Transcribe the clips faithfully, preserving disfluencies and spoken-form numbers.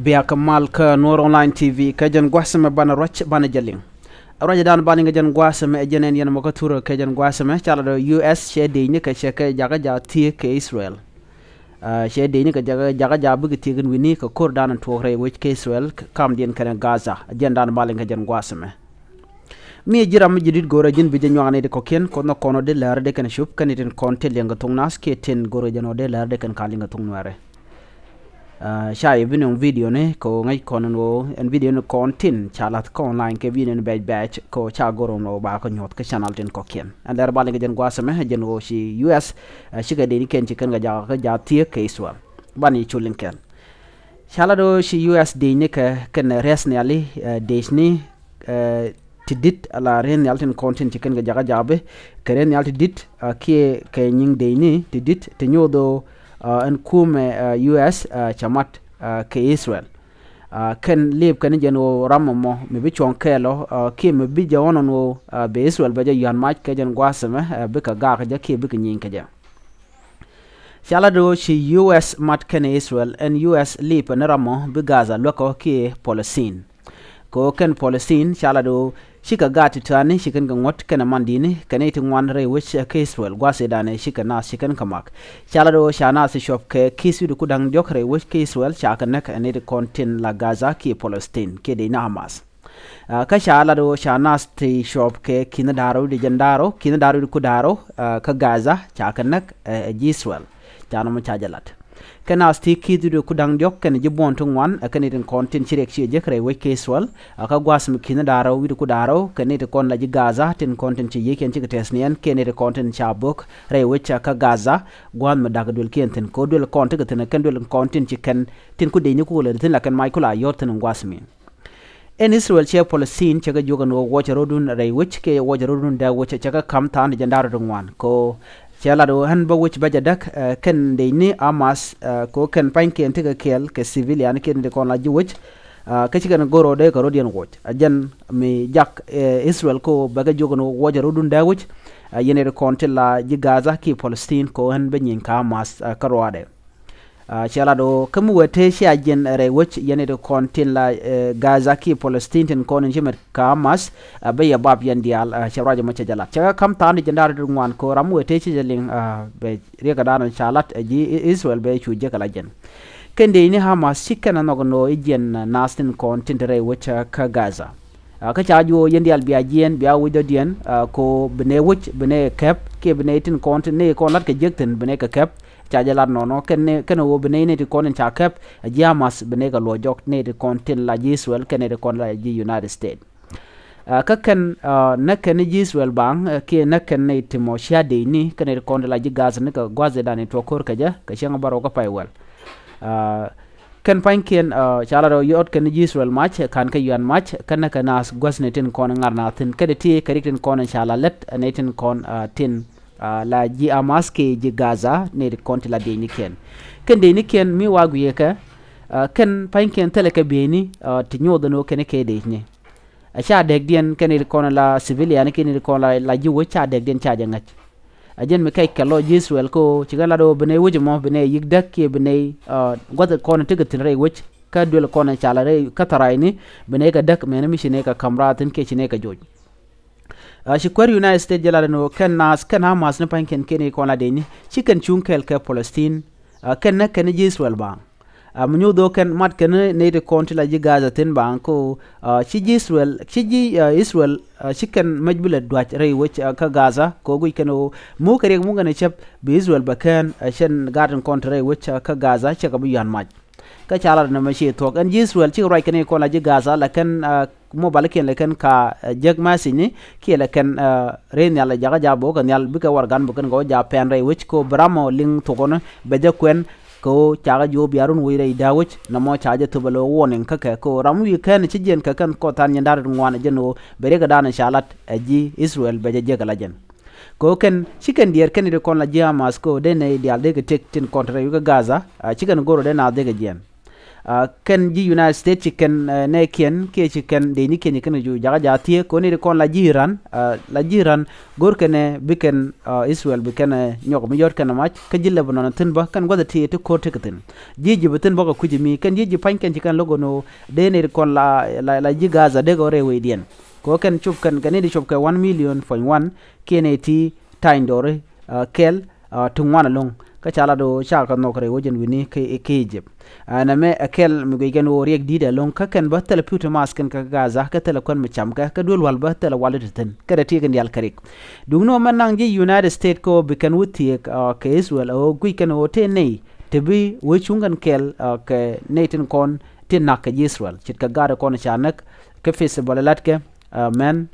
Bia kɛ mal kä Nuɔr Online T V kɛ jɛn gua̱a̱th ɛmɛ banɛ ruac banɛ jɛ liŋ. Ruacdan banɛ kɛ jɛn gua̱a̱th ɛmɛ ɛ jɛn ɛn yɛn mɔ kä thurɛ kɛ jɛn gua̱a̱th ɛmɛ ca lat ɔ U S cɛ dec ni kɛ cɛ kɛ jakä ja̱ thiek kɛ Israel. Cɛ dec ni kɛ jakä ja̱ bikɛ thiek in wi̱ni kɛ ko̱rdan tuɔɔk rɛy wec kɛ Israel kamdiɛn kɛnɛ Gaza. Jɛndan banɛ kɛ jɛn gua̱a̱th ɛmɛ. Mi ji̱ ram mi ji̱ di̱t go̱rɛ ji̱n bi jɛ nyuak ni di kɔ̱kiɛn kɔn nɔ kɔn ɔ dee lɛr dee kɛn cup kɛn itin kɔn tin liɛŋ kɛ thok nath kiɛ tin go̱rɛ jɛn ɔ dee lɛr dee kɛn ka liɛŋ kɛ thok nuɛrɛ. Ca yɛ bi nöŋ video ni kɛ ɣöö ŋäc kɔn ɛn ɣöö ɛn video ni kɔn tin ca la̱th kä online kɛ video ni bɛc bɛc kɛ ɣöö ca go̱r ɛn ɣöö ba kɛ nyuɔ̱th kä channel tin kɔ̱kiɛn. Ɛn lɛr ba liŋ kɛ jɛn gua̱a̱th ɛmɛ jɛn ɣöö ci U S cikɛ dec ni kɛn ci kɛn kɛ jakä ja̱ thiek kɛ Israel. Ban yi cu liŋ kɛn. Ca lat ɣöö ci U S dec ni kɛ kɛn rɛs nhiali dec ni ti dit ala ren nhial tin kɔn tin ci kɛn kɛ jakä ja̱ bi kɛ ren nhial ti dit kiɛ kɛ nyiŋ dec ni ti dit ti nyoth ɣöö ɛn kumɛ U S ca mat kɛ Israel. Kɛn lip kɛn jɛn ɣöö ram mɔmɔ mi bi cuɔ̱ŋ kɛɛl ɔ kiɛ mi bi jɛ ɣɔn ɣöö bɛ Israel bɛ jɛ yuan mac kɛ jɛn gua̱a̱th ɛmɛ bikɛ gak kɛ jɛ kiɛ bikɛ nyiŋ kɛ jɛ. Ca lat ɣöö ci U S mat kɛnɛ Israel ɛn U S lip ɛn ram mɔ bi Gaza luäk ɔ kiɛ Palestine. Kɛ ɣöö kɛn Palestine ca lat ɣöö cikɛ gaat ti tääni ci kɛn kɛ ŋuɔ̱t kɛnɛ mandini kɛ nɛy ti ŋuan rɛy wec kä Israel gua̱a̱th ëëdan ëë cikɛ naath ci kɛn kɛ mak. Ca lat ɣöö ca naath ti cuɔp kɛ ki̱th wi̱cdɛ ku da̱ŋ diɔ̱k rɛy wec kä Israel ca kɛ näk ɛ nɛy ti kɔn tin la Gaza kiɛ Palestine kiɛ dec ni Hamas. Kä ca lat ɣöö ca naath ti cuɔp kɛ ki̱n da̱rä wi̱cdɛ jɛn da̱rä ki̱n da̱rä wi̱cdɛ ku da̱rä kä Gaza ca kɛ näk ɛ ji̱ Israel. Ca nɔmɔ ca jɛ lat. Kɛ naath ti ki̱th wi̱cdɛ ku da̱ŋ diɔ̱k kɛnɛ ji̱ buɔ̱n ti ŋuan ɛ kɛn itin kɔn tin ci riɛk ci jek rɛy wec kä Israel. Kä gua̱a̱th mi ki̱n da̱rä wi̱cdɛ ku da̱rä kɛn itin kɔn la ji̱ Gaza tin kɔn tin ci yiëëkiɛn cikɛ tɛth niɛn kɛn itin kɔn tin ca bo̱k rɛy wec kä Gaza. Gua̱a̱th mi da̱k duëlkiɛn thi̱n kɛ ɣöö duël kɔn tikɛ thi̱n ɛ kɛn duël kɔn tin ci kɛn tin ku dec ni ku lät thi̱n la kɛn mac ku la yɔ̱r thi̱n in gua̱a̱th mi. Ɛn Israel cɛ Palestine cɛ kɛ juɔk ɛn ɣöö wuɔcɛ rɔ̱dun rɛy wec kiɛ wuɔcɛ rɔ̱dun dääk wec cɛ kɛ ka̱m tha̱a̱ŋ ti jɛn da̱r rɔ̱dun ŋuan kɛ ɣöö cɛ lat ɣöö ɣän bä wec bä jɛ däk kɛn dec ni Hamas kɛ ɣöö kɛn pa̱nykiɛn tekɛ kɛɛl kɛ civilian kiɛn ti kɔn la ji̱ wec. Kä ci kɛn go̱r ɣöö dee kɛ rɔ̱diɛn wuɔc a jɛn mi jak Israel kɛ ɣöö bɛ kɛ juɔk ɛn ɣöö wuɔcɛ rɔ̱dun dääk wec. Yɛn ɛ ti kɔn ti la ji̱ Gaza kiɛ Palestine kɛ ɣöö ɣän bä nyieny kä Hamas kä ruaadɛ. Cɛ lat ɣöö kä mi wee tëë cia jiɛn rɛy wec yɛn i̱ ti kɔn tin la Gaza kiɛ Palestine tin kɔn in ci met kä Hamas. Bä yɛ bap yɛn diaal cɛ ruac ɛmɔ cɛ jɛ lat cɛ kɛ ka̱m tha̱a̱ŋ ti jiɛn da̱r ti ŋuan kɛ ɣöö ram mi wee tëë ci jɛ liŋ bɛ riɛk kɛ da̱a̱n ca lat ji̱ Israel bɛ cu jek kɛ la jiɛn. Kɛn dee ni Hamas ci kɛn a nhɔk ɛn ɣöö i̱ jiɛn naath tin kɔn tin te rɛy wec kä Gaza. Kä ca juɔk yɛn diaal bia jiɛn bia wec dɔ̱diɛn kɛ ɣöö bi nɛy wec bi nɛy kɛp kiɛ bi nɛy tin kɔn tin nɛy kɔn lat kɛ jek thi̱n bi nɛy kɛ kɛp. Ca jɛ lat nɔnɔ kɛn ɣöö bi nɛy nɛy ti kɔn in ca kɛp ɛ ji̱ Hamas bi nɛy kɛ luɔc jɔk nɛy ti kɔn tin la ji̱ Israel kɛn nɛy ti kɔn la ji̱ United States. Kä kɛn näk kɛn ji̱ Israel baŋ kiɛ näk kɛn nɛy ti mɔ cia dec ni kɛn nɛy ti kɔn tin la ji̱ Gaza ni kɛ gua̱th i̱dan in tuɔk ko̱r kɛ jɛ kɛ cieŋ bärɔw kä pay wäl. Kɛn pa̱nykiɛn ca lat ɔ yɔt kɛn ji̱ Israel mac ka̱n kɛ yuan mac kɛn näk kɛ naath gua̱thni tin kɔn ŋa̱r naath thi̱n kɛn ti kɛ rik tin kɔn in ca la lät nɛy tin kɔn tin la ji̱ Hamas kiɛ ji̱ Gaza nɛy ti kɔn ti la dec ni kiɛn. Kɛn dec ni kiɛn mi wa guiɛ kɛ kɛn pa̱nykiɛn thilɛ kɛ bieyni ti nyoth ɛn ɣöö kɛn kɛ dec ni. Ɛ ca dɛkdiɛn kɛn i̱ ti kɔn la civilian kiɛ ni ti kɔn la ji̱ wec ca dɛkdiɛn ca jɛ ŋäc. Ɛ jɛn mi kɛc kɛ lɔ ji̱ Israel kɛ ɣöö ci kɛn lat ɣöö bi nɛy wec ɛmɔ bi nɛy yi̱k däk kiɛ bi nɛy gua̱th kɔn tekɛ thi̱n rɛy wec kä duël kɔn ca la rɛy kä thärayni bi nɛy kɛ däk mɛn mi ci nɛy kɛ ka̱m raar thi̱n kiɛ ci nɛy kɛ joc. Ci kuäär United States jɛ lat ɛn ɣöö kɛn naath kɛn Hamas ni pa̱nykiɛn kiɛ ni kɔn la dec ni ci kɛn cuŋ kɛɛl kɛ Palestine. Kɛn näk kɛn ji̱ Israel baŋ. Mi nyoth ɣöö kɛn mat kɛn nɛy ti kɔn ti la ji̱ Gaza thi̱n baŋ kɛ ɣöö ci ji̱ Israel ci ji̱ Israel ci kɛn mec bi lɛ dua̱c rɛy wec kä Gaza kɛ ɣöö guic kɛn ɣöö muk kɛ riɛk muk kɛn cäp bi Israel bɛ kään cɛn gaat tin kɔn ti rɛy wec kä Gaza cɛ kɛ bi yuan mac. Kä ca lat nɛmɛ ci thuɔ̱k ɛn ji̱ Israel cikɛ ruac kɛn i̱ kɔn la ji̱ Gaza la kɛn mobalikiɛn lɛ kɛn ka jek message ni kiɛ lɛ kɛn rɛy nhial lɛ jakä ja̱ bok kɛ nhial bikɛ warɛgan bok kɛn kɛ wä ja̱ pɛn rɛy wec kɛ ɣöö bi ram ɔ liŋ thokɔnä bɛ jɛ kuɛn. Kɛ ɣöö cakɛ jiök bia run wec rɛy dääk wec nɔmɔ ca jɛ thop ɛ lo̱ warning kä kɛ kɛ ɣöö ram wi̱i̱ kɛn ci jiɛn kɛ kɛn kɔt tha̱a̱n jiɛn da̱r run ŋuan ɛ jɛn ɣöö bɛ riɛk ɛ da̱a̱n ca lat ɛ ji̱ Israel bɛ jɛ jiɛk ɛ la jɛn. Kɛ ɣöö kɛn ci kɛn diɛɛr kɛn i̱ ti kɔn la ji̱ Hamas kɛ ɣöö dee nɛy diaal dee kɛ tëk tin kɔn te rɛy wec kä Gaza. Ci kɛn go̱r ɣöö dee naath dee kɛ jiɛn. Kɛn ji̱ United States ci kɛn nɛɛkiɛn kiɛ ci kɛn dëëcnikiɛn ci kɛn kɛ cu jakä jaathiɛ kɛ ɣöö nɛy ti kɔn la ji̱ Iran, la ji̱ Iran go̱r kɛn ɛ bi kɛn Israel bi kɛn ɛ nyɔk mi yɔ̱t kɛn ɛ mac kä ji̱ Lebanon thi̱n bä kɛn gua̱th ɛ ti ti ko̱r tekɛ thi̱n. Ji̱ Egypt thi̱n bä kɛ kui̱c mi kɛn ji̱ Egypt pa̱ny kɛn ci kɛn lo̱k ɛn ɣöö dee nɛy ti kɔn la ji̱ Gaza dee kɛ ɣöö rɛy wecdiɛn. Kɛ ɣöö kɛn cop kɛn kɛ nɛy ti cop kɛ one million point one kiɛ nɛy ti tany dɔɔri kɛl ti ŋuan ɛlɔ̱ŋ. Kä ca lat ɣöö ca kɛ nhɔk rɛy wec ɛn wi̱ni kä Egypt. Nɛmɛ ɛ kɛl mi guic kɛn ɣöö riɛk di̱t ɛlɔ̱ŋ kä kɛn bä thilɛ pi̱w ti math kɛn kä Gaza kä thilɛ kuän mi cam kɛ kä duel wal bä thilɛ wal ti thi̱n kä dee ti kɛn diaal kɛ rik. Duundɛ ɣöö mɛn naŋ ji̱ United States kɛ ɣöö bi kɛn wä thieek kɛ Israel ɣöö guic kɛn ɣöö tëë nɛy ti bi wee cuŋ kɛn kɛl kɛ nɛy tin kɔn ti na̱k kɛ ji̱ Israel ce̱tkɛ gaat kɔn ca näk kä festival ɛ latkɛ mɛn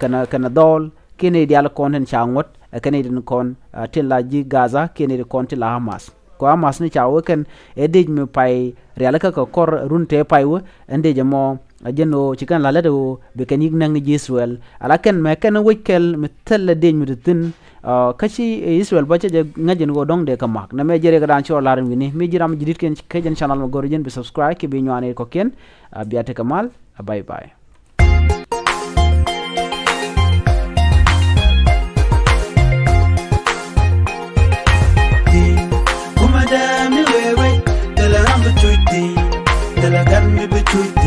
kɛnɛ dhɔl kiɛ nɛy diaal kɔn tin ca ŋuɔ̱t ɛ kɛ nɛy tin kɔn tin la ji̱ Gaza kiɛ nɛy ti kɔn ti la Hamas. Kɛ Hamas ni ca wee kɛn ɛ dec mi pay rialikä kɛ kɔr run tëë pay wee ɛn dec ɛmɔ. Ɛ jɛn ɣöö ci kɛn la lät ɣöö bi kɛn yi̱k näk ni ji̱ Israel ala kɛn mɛ kɛn wec kɛl mi thilɛ dec mi ti thi̱n. Kä ci Israel bä cä jɛ ŋäc ɛn ɣöö dɔ̱ŋ dee kɛ ma̱k. Nɛmɛ jɛ riɛk dan cɔɔl la̱r ɛn wi̱ni mi ji̱ ram ji̱ di̱t kɛn kɛ jɛn channel mɛ go̱r jɛn bi subscribe kiɛ bi nyuan ɛ kɔ̱kiɛn. Bia tekɛ mal. Bye bye. Kumɛ dee mi wee wec thilɛ ram bi cuc thi̱n thilɛ gat mi bi cuc.